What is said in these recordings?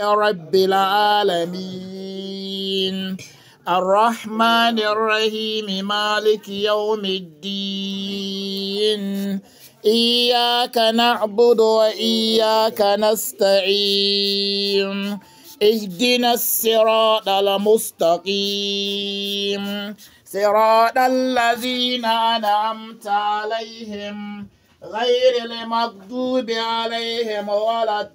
رب العالمين الرحمن الرحيم مالك يوم الدين إياك نعبد وإياك نستعين اهدنا الصراط المستقيم صراط الذين أنعمت عليهم غير المغضوب عليهم ولا الضالين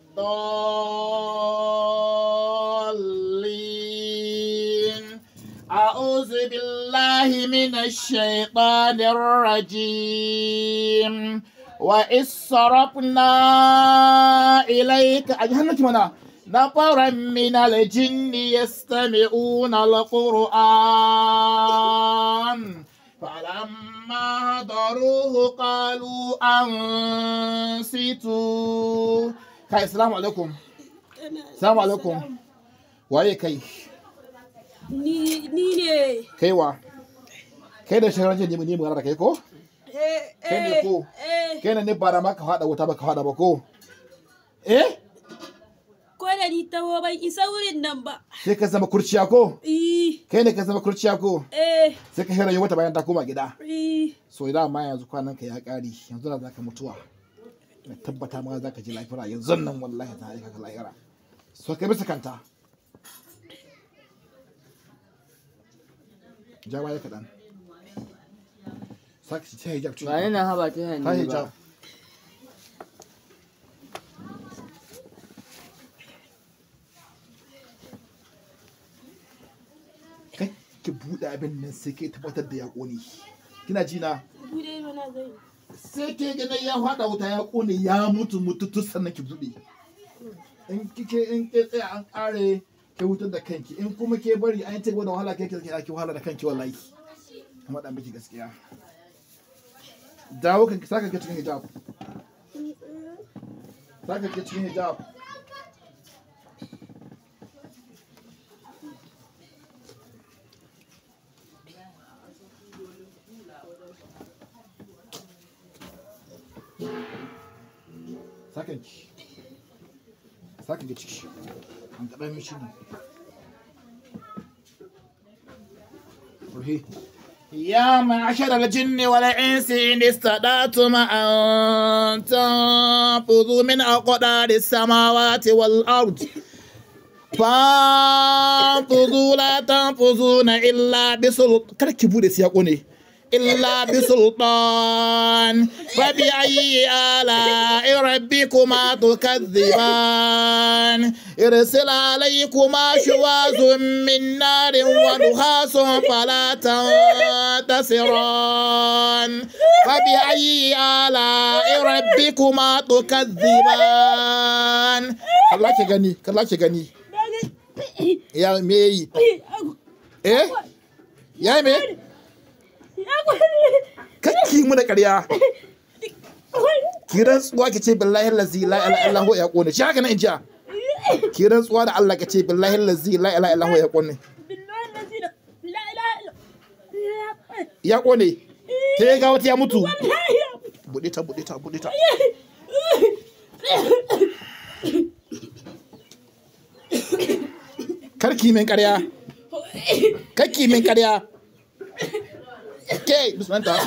أعوذ بالله من الشيطان الرجيم وإذ صرفنا إليك أجهنك نفرا من الجن يستمعون القرآن فلما حضروه قالوا أنصتوا. kai السلام عليكم. السلام عليكم. waye kai? Ni ne. Kai wa? Kai da shekaran jiya ne magana da kai ko? Kai ne ko? Kai ne bara maka fada wuta baka fada ba ko? Eh? Ko da ni taho ban isa wurin nan ba. Sai ka zama kurciya ko? Eh. Kai ne ka zama kurciya ko? Eh. Sai ka hira wata bayan ta koma gida. Eh. So idan ma yanzu kwanan ka ya kare, yanzu na zaka mutuwa. Na tabbata ma zaka ji lafiya yanzu nan wallahi ta aika ka lahira. So kai bisa kanta. Ja baya kaɗan. Saka ta hijab. Ba ni na haba ta hannu Ta hijab. ba. Kai ki buɗe abin nan sai ke tabbatar da ya ƙone. Kina ji na? Bude mana zai. Sai ke ganin ya faɗa wuta ya ƙone ya mutu mututu sannan ki buɗe. In kike in ke tsaya an ƙare ke hutar da kanki, in kuma ke bari an ce da wahala ke ke wahala da kanki wallahi. Kuma dan miki gaskiya. Dawo kanki, saka ki cikin hijab. Saka ki cikin hijab. Saka ki. Saka ki ciki. An taɓa mishi ne. Ruhi. يا معشر الجن والإنس إن استطعتم أن تنفذوا من أقطار السماوات والأرض فانفذوا لا تنفذون إلا بسلطان. kada ki bude sai ya kone. إلا بسلطان فبأي آلاء ربكما تكذبان يرسل عليكما شواظ من نار ونحاس فلا تنتصران فبأي آلاء ربكما تكذبان. Allah ki gani, Allah ki gani. Ya me yi? Eh? Ya me? Kakki mu da ƙarya. Ki rantsuwa ki ce billahi allazi la ilaha illa huwa ya kone. Shi haka na injiya. Ki rantsuwa da Allah ki ce billahi allazi la ilaha illa huwa ya kone. Ya kone. Ke ga wata ya mutu. Bude ta, bude ta, bude ta. Karki min ƙarya. Karki min ƙarya. Ke, bismillah.